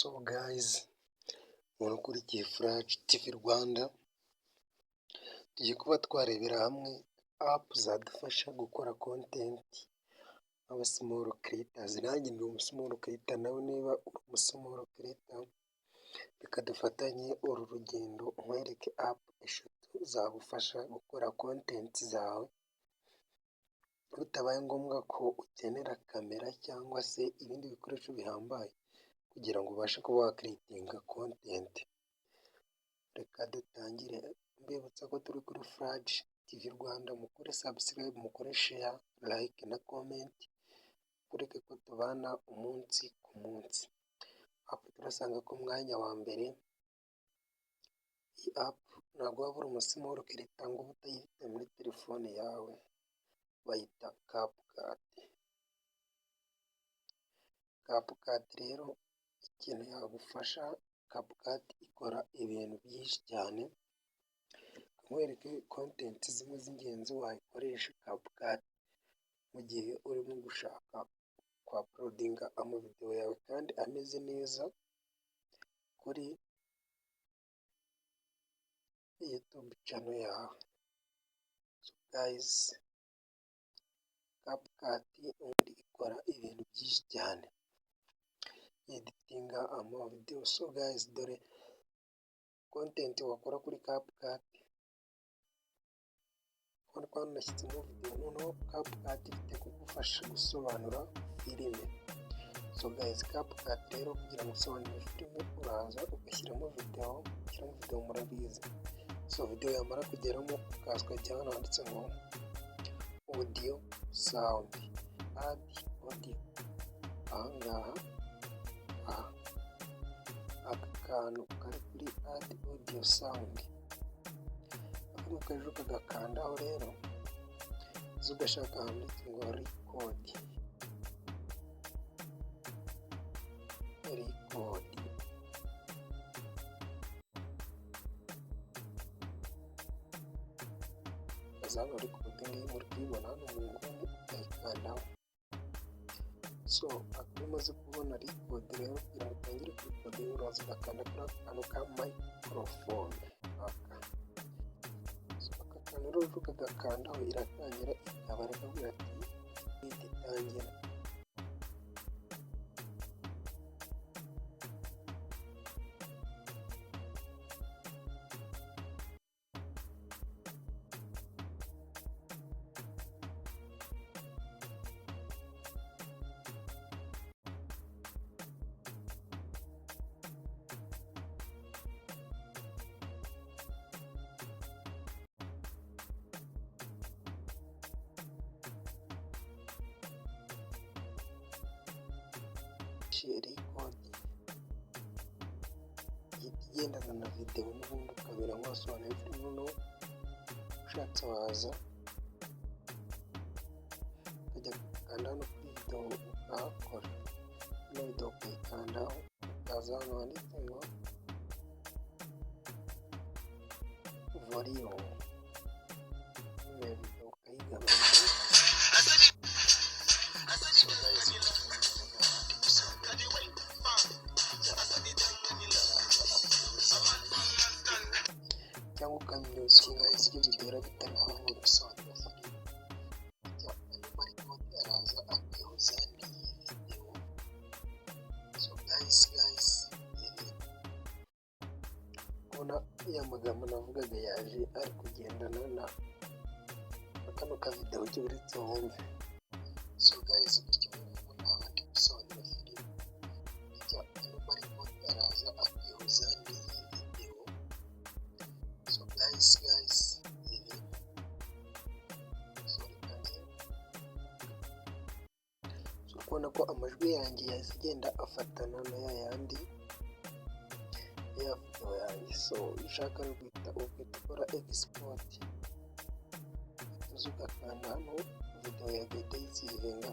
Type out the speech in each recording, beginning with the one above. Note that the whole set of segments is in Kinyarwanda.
So guys, umuntu ukurikiye Flash TV Rwanda, tugiye kuba twarebera hamwe app zadufasha gukora content nk'aba small creators. Nanjye ndi umu small creator, nawe niba uri umu small creator, reka dufatanye uru rugendo nkwereke app eshatu zagufasha gukora content zawe bitabaye ngombwa ko ukenera kamera cyangwa se ibindi bikoresho bihambaye kugira ngo ubashe kuba wacreatinga content. Reka dutangire, mbibutsa ko turi kuri Flash TV Rwanda. Mukore subscribe, mukore share, like na comment, ureke ko tubana umunsi ku munsi. App turasanga ku mwanya wa mbere, iyi app ntabwo waba uri umu small creator ngo ube utayifite muri telefone yawe, bayita CapCut. CapCut rero ikintu yagufasha, CapCut ikora ibintu byinshi cyane. Nkwereke content zimwe z'ingenzi wayikoresha CapCut mu gihe urimo gushaka kuuploadinga amavidewo yawe kandi ameze neza kuri YouTube channel yawe. So guys, CapCut ubundi ikora ibintu byinshi cyane, yeditinga amavidewo. So guys, dore content wakora kuri CapCut. Urabona ko hano nashyizemo videwo, noneho CapCut ifite kugufasha gusobanura filime. So guys, CapCut rero kugira ngo usobanure filime, uraza ugashyiramo videwo, ushyiramo videwo murabizi. So videwo yamara kugeramo, ukaza ukajya hano handitse ngo audio sound, add audio, ahangaha, aha aka kantu kari kuri add audio sound, aka ngaka ejo ukagakandaho rero, uza ugashaka ahanditse ngo record, record. Ukaza hano record ngiyi muri kuyibona hano mu nguni, ukayikandaho. So iyo umaze kubona record rero, kugira ngo utangire kurecordinga, uraza ugakanda kuri aka kantu ka microphone aka. So aka kantu rero uje ukagakandaho, iratangira ikabara ikakubwira ati ihita itangira. Record ihita igendana na videwo, n'ubundi ukamera nk'uwasobanuye filime. Noneho ushatse waza ukajya gukanda hano kuri videwo ukahakora, ino videwo ukayikandaho, ukaza hano handitse ngo volume, volume ya videwo ukayigabanya. So guys, cyangwa ukamutinga ku buryo bigera bitari kuvuga. Aya araza akihuza n'iyi videwo. So guys, kubona ya magambo navugaga yaje ari kugendana na kano kavidewo cyo uretse wumve. So guys, gutya ngubu naba ndi gusobanura filime, ano marikodi araza akihuza n'iyi videwo. So guys, so reka nze, so kubona ko amajwi yanjye yahise agenda afatana na ya yandi ya videwo yanjye. So iyo ushaka no guhita ugahita ukora export, uza ugakanda hano, videwo yawe igahita yisavinga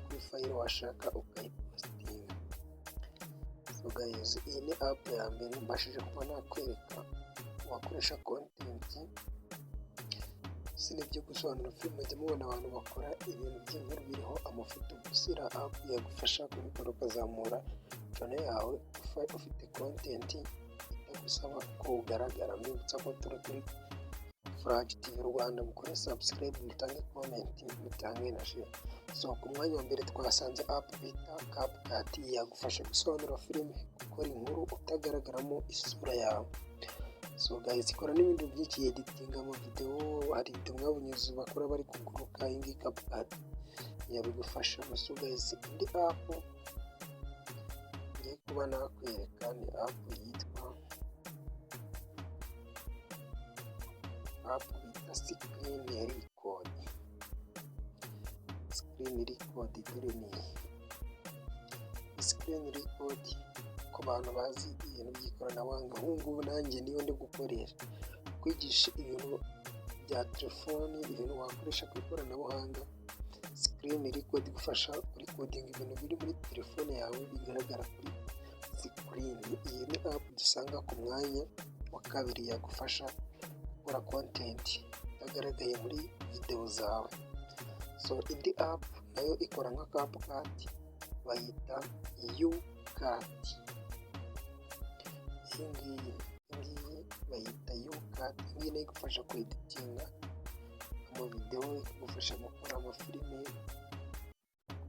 kuri file washaka, ukayipostinga. So guys, iyi ni app ya mbere mbashije kuba nakwereka wakoresha content. Si n'ibyo gusobanura filime, mujya mubona abantu bakora ibintu by'inkuru biriho amafoto gusa, iriya app yagufasha kubikora ukazamura. Channel yawe ufite content itagusaba ko ugaragara. Mbibutsa ko turi kuri Furaji TV Rwanda. Mukore subscribe, mutange comment, mutange na share. So ku mwanya wa mbere twasanze app bita CapCut, yagufasha gusobanura filime, gukora inkuru utagaragaramo isura yawe. So guys, ikora n'ibindi byinshi, editinga ama video. Hari video mwabonye bakora bari kuguruka, iyi ngiyi CapCut yabigufashamo. So guys, indi app ngiye kuba nakwereka ni app yitwa app bita Screen Record. Screen Record, dore ni Screen Record. Ku bantu bazi ibintu by'ikoranabuhanga, nk'ubu ngubu nanjye niyo ndi gukoresha kwigisha ibintu bya telefoni, ibintu wakoresha ku ikoranabuhanga. Screen Record igufasha kurecordinga ibintu biri muri telefone yawe bigaragara kuri screen. Iyi ni app dusanga ku mwanya wa kabiri, yagufasha gukora content itagaragaye muri videwo zawe. So indi app nayo ikora nka CapCut, bayita YouCut. Iyi ngiyi bayita YouCut. Iyi ngiyi nayo igufasha kweditinga amavidewo, ikagufasha gukora amafilime,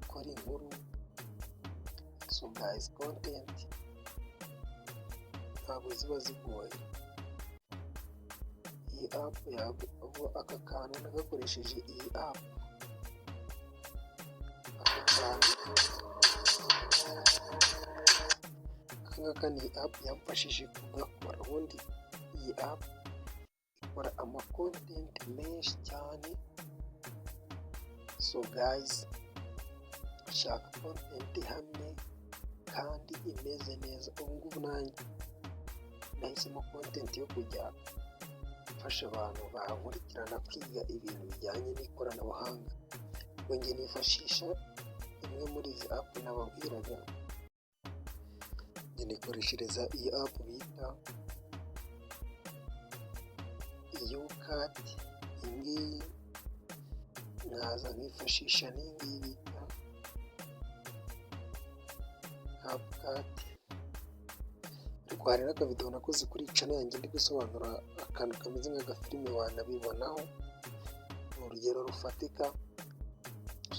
gukora inkuru. So guys, content ntabwo ziba zigoye. Iyi app, aka kantu nagakoresheje iyi app. Aka kantu, aka ngaka ni app yamfashije kugakora. Ubundi iyi app ikora ama content menshi cyane. So guys, shaka content ihamye kandi imeze neza. Ubu ngubu nanjye nahisemo content yo kujya mfasha abantu bankurikirana kwiga ibintu bijyanye n'ikoranabuhanga. Ubwo njye nifashisha imwe muri izi app nababwiraga. Njye nikoreshereza iyi app bita YouCut, iyi ngiyi, nkaza nkifashisha n'iyi ngiyi bita CapCut. Ariko hari n'akavidewo nakoze kuri channel yanjye ndi gusobanura akantu kameze nk'agafilime, wanabibonaho, ni urugero rufatika.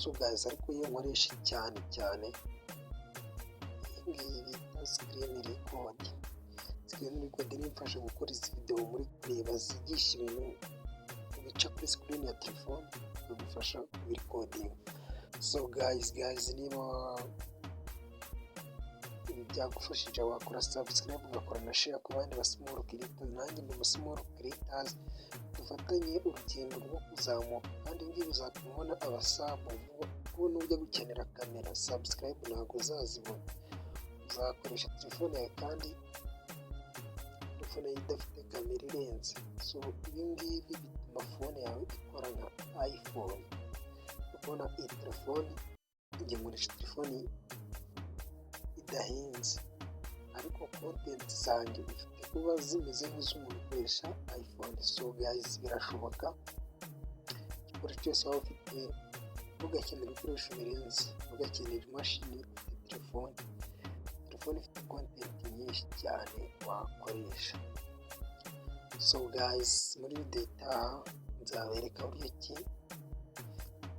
So guys, ariko iyo nkoresha cyane cyane iyi ngiyi bita Screen Record. Screen Record niyo imfasha gukora izi videwo muri kureba zigisha ibintu bica kuri screen ya telefone, bikagufasha kubirecordinga. So guys, niba ibi byagufashije, wakora subscribe, ugakora na share ku bandi ba small creators. Nanjye ndi umu small creators, dufatanye urugendo rwo kuzamuka, kandi ngibi bizatuma ubona aba sub vuba, kuko nujya gukenera kamera, subscribe ntabwo uzazibona, uzakoresha telefone yawe, kandi telefone yawe idafite kamera irenze. So ibi ngibi bituma phone yawe ikora nka iPhone. Kubona iyi telefone, njye nkoresha telefone idahenze, ariko content zanjye bifite kuba zimeze nk'iz'umuntu ukoresha iPhone. So guys, birashoboka. Igikoresho cyose waba ufite, ntugakenere ibikoresho birenze, ntugakenere imashini ufite telefone. Telefone ifite content nyinshi cyane wakoresha. So guys, muri video itaha nzabereka uburyo ki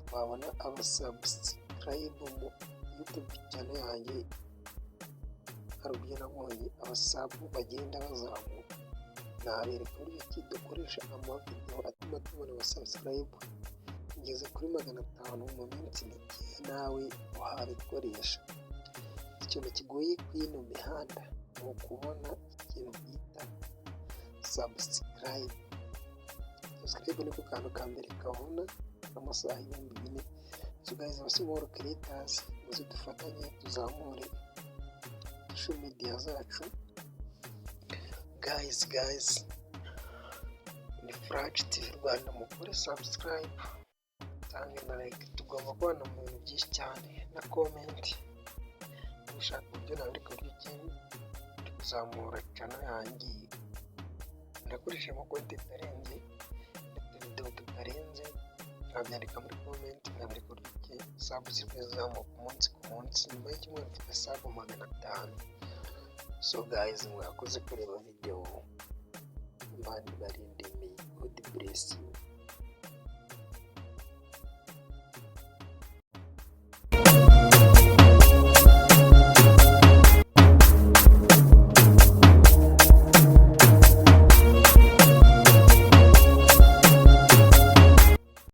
twabona aba subscribe mu YouTube channel yanjye. Hari uburyo nabonye aba sub bagenda bazamuka, nabereka uburyo ki dukoresha amavidewo atuma tubona aba subscribe. Ngeze kuri 500 mu minsi mikeya, nawe wabikoresha. Ikintu kigoye kuri ino mihanda ni ukubona ikintu bita subscribe. Subscribe niko kantu ka mbere kavuna amasaha 4000. So guys, aba small creators, muze dufatanye tuzamure social media zacu. Guys, ni Furaji TV Rwanda. Mukore subscribe, tange na like. Tugomba kubana mu bintu byinshi cyane, na comment. Gushaka uburyo nabereka uburyo ki ndi kuzamura channel yanjye, ndakoreshamo content arenze, utuvidewo tutarenze. Mwabyandika muri comment, nkabereka uburyo ki sub ziri kuzamuka umunsi ku munsi. Nyuma y'icyumweru mfite sub 500. So guys, mwakoze kureba video. Imana ibarinde. May God bless you.